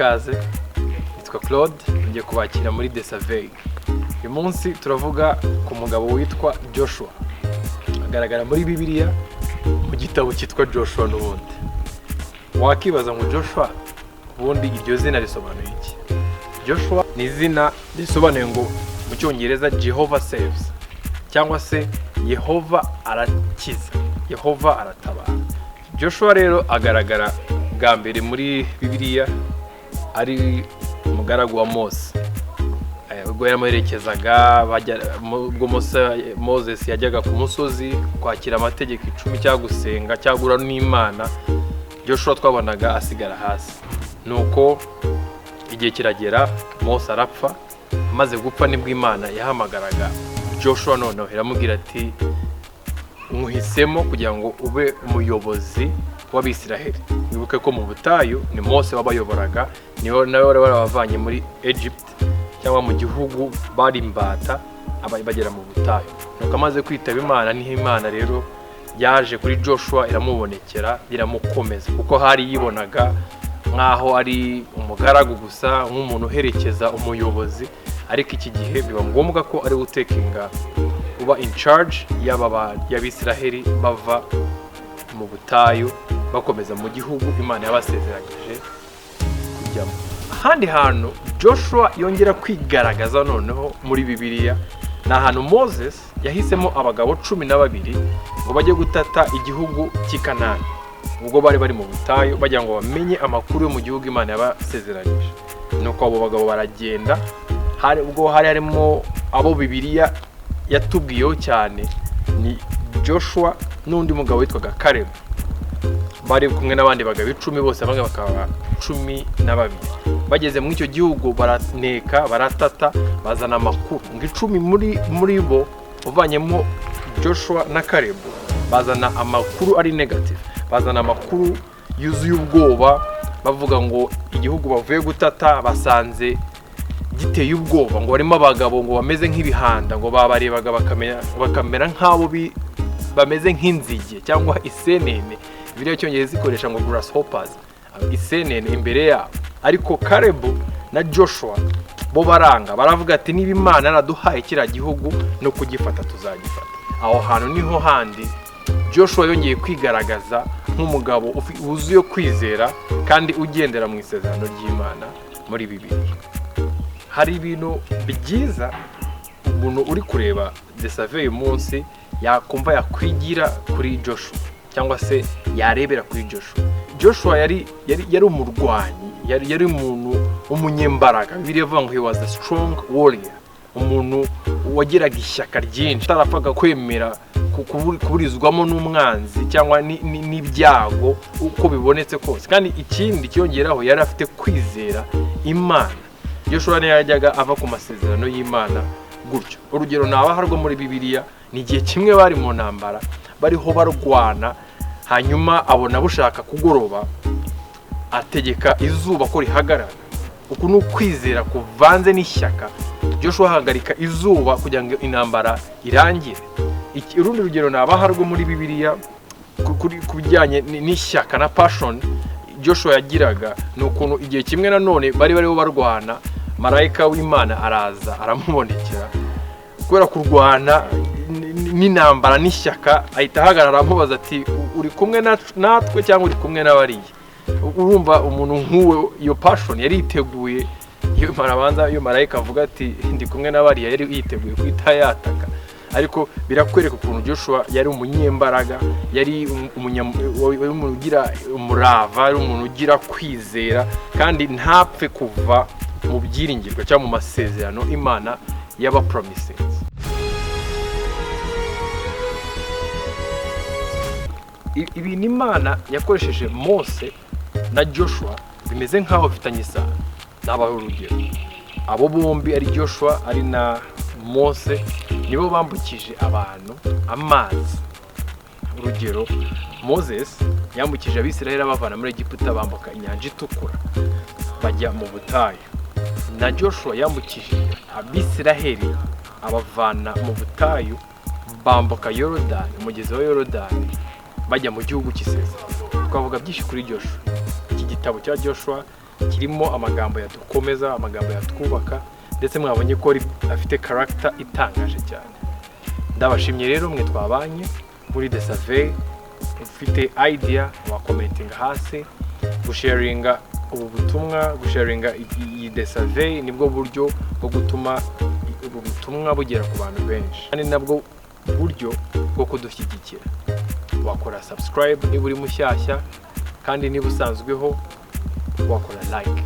Ikaze. Nitwa Claude, ngiye kubakira muri The Survey. Uyu munsi turavuga ku mugabo witwa Joshua, agaragara muri Bibiliya mu gitabo cyitwa Joshua. N'ubundi wakibaza ngo Joshua, ubundi iryo zina risobanuye iki? Joshua ni izina risobanuye ngo mu Cyongereza "Jehovah saves", cyangwa se Yehova arakiza, Yehova aratabara. Joshua rero agaragara bwa mbere muri Bibiliya ari umugaragu wa Mose. Ubwo yaramuherekezaga ubwo Moses yajyaga ku musozi kwakira amategeko 10 cyangwa gusenga cyangwa guhura n'Imana, Joshua twabonaga asigara hasi. Nuko igihe kiragera Mose arapfa. Amaze gupfa nibwo Imana yahamagaraga Joshua, noneho iramubwira ati: "Nkuhisemo kugira ngo ube umuyobozi w'Abisiraheli." Wibuke ko mu butayu ni Mose wabayoboraga, niwe nawe wari warabavanye muri Egypt cyangwa mu gihugu bari imbata, bagera mu butayu. Nuko amaze kwitaba Imana, niho Imana rero yaje kuri Joshua, iramubonekera, iramukomeza, kuko hari yibonaga nk'aho ari umugaragu gusa, nk'umuntu uherekeza umuyobozi. Ariko iki gihe biba ngombwa ko ari we utakinga, uba in charge y'Abisiraheli bava mu butayu bakomeza mu gihugu Imana yabasezeranyije kujyamo. Ahandi hantu Joshua yongera kwigaragaza noneho muri Bibiliya ni ahantu Moses yahisemo abagabo 12 ngo bajye gutata igihugu cy'i Kanani, ubwo bari bari mu butayu, bagira ngo bamenye amakuru yo mu gihugu Imana yabasezeranyije. Nuko abo bagabo baragenda. Hari ubwo hari harimo abo Bibiliya yatubwiyeho cyane, ni Joshua n'undi mugabo witwaga Caleb, bari kumwe n'abandi bagabo 10, bose bamwe bakaba 12. Bageze muri icyo gihugu baraneka, baratata, bazana amakuru ngo 10 muri bo, uvanyemo Joshua na Caleb, bazana amakuru ari negative, bazana amakuru yuzuye ubwoba, bavuga ngo igihugu bavuye gutata basanze giteye ubwoba, ngo harimo abagabo ngo bameze nk'ibihanda, ngo babarebaga bakamera nk'abo bameze nk'inzige cyangwa isenene. Bibiliya y'Icyongereza ikoresha ngo grasshoppers, isenene imbere yabo. Ariko Caleb na Joshua bo baranga, baravuga ati: "Niba Imana yaraduhaye kiriya gihugu, no kugifata tuzagifata." Aho hantu niho handi Joshua yongeye kwigaragaza nk'umugabo wuzuye kwizera kandi ugendera mu isezerano ry'Imana muri Bibiliya. Hari ibintu byiza umuntu uri kureba The Survey uyu munsi yakumva, yakwigira kuri Joshua cyangwa se yarebera kuri Joshua. Joshua yari umurwanyi, yari umuntu w'umunyembaraga. Bibiliya ivuga ngo he was a strong warrior, umuntu wagiraga ishyaka ryinshi, atarapfaga kwemera kuburizwamo n'umwanzi cyangwa n'ibyago uko bibonetse kose. Kandi ikindi cyiyongeraho, yari afite kwizera Imana. Joshua niyo yajyaga ava ku masezerano y'Imana gutyo. Urugero nabaha rwo muri Bibiliya ni igihe kimwe bari mu ntambara, bariho barwana, hanyuma abona bushaka kugoroba, ategeka izuba ko rihagarara. Uku ni ukwizera kuvanze n'ishyaka. Joshua ahagarika izuba kugira ngo intambara irangire. Urundi rugero nabaha rwo muri Bibiliya ku bijyanye n'ishyaka na passion Joshua yagiraga ni ukuntu igihe kimwe nanone bari bariho barwana, marayika w'Imana araza aramubonekera. Kubera kurwana n'intambara n'ishyaka, ahita ahagarara, amubaza ati: "Uri kumwe natwe cyangwa uri kumwe n'abariya?" Urumva umuntu nk'uwe, iyo passion yari yiteguye. Iyo marabanza, iyo marayika avuga ati: "Ndi kumwe n'abariya", yari yiteguye guhita yataka. Ariko birakwereka ukuntu Joshua yari umunyembaraga, yari umuntu ugira umurava, yari umuntu ugira kwizera kandi ntapfe kuva mu byiringirwa cyangwa mu masezerano Imana y'abapromisinze. Ibintu Imana yakoresheje Mose na Joshua bimeze nk'aho bifitanye isano. Nabaha urugero: abo bombi, ari Joshua ari na Mose, nibo bambukije abantu amazi. Urugero, Moses yambukije Abisiraheli abavana muri Egiputa, bambuka Inyanja Itukura bajya mu butayu. Na Joshua yambukije Abisiraheli abavana mu butayu, bambuka Yorodani, umugezi wa Yorodani, bajya mu gihugu cy'isezerano. Twavuga byinshi kuri Joshua. Iki gitabo cya Joshua Kirimo amagambo yadukomeza, amagambo yatwubaka, ndetse mwabonye ko afite character itangaje cyane. Ndabashimye rero mwe twabanye muri The Survey. Ufite idea wacommentinga hasi. Gusharinga ubu butumwa, gusharinga iyi The Survey, nibwo buryo bwo gutuma ubu butumwa bugera ku bantu benshi, kandi nabwo buryo bwo kudushyigikira. Wakora subscribe niba uri mushyashya, kandi niba usanzweho wakora like.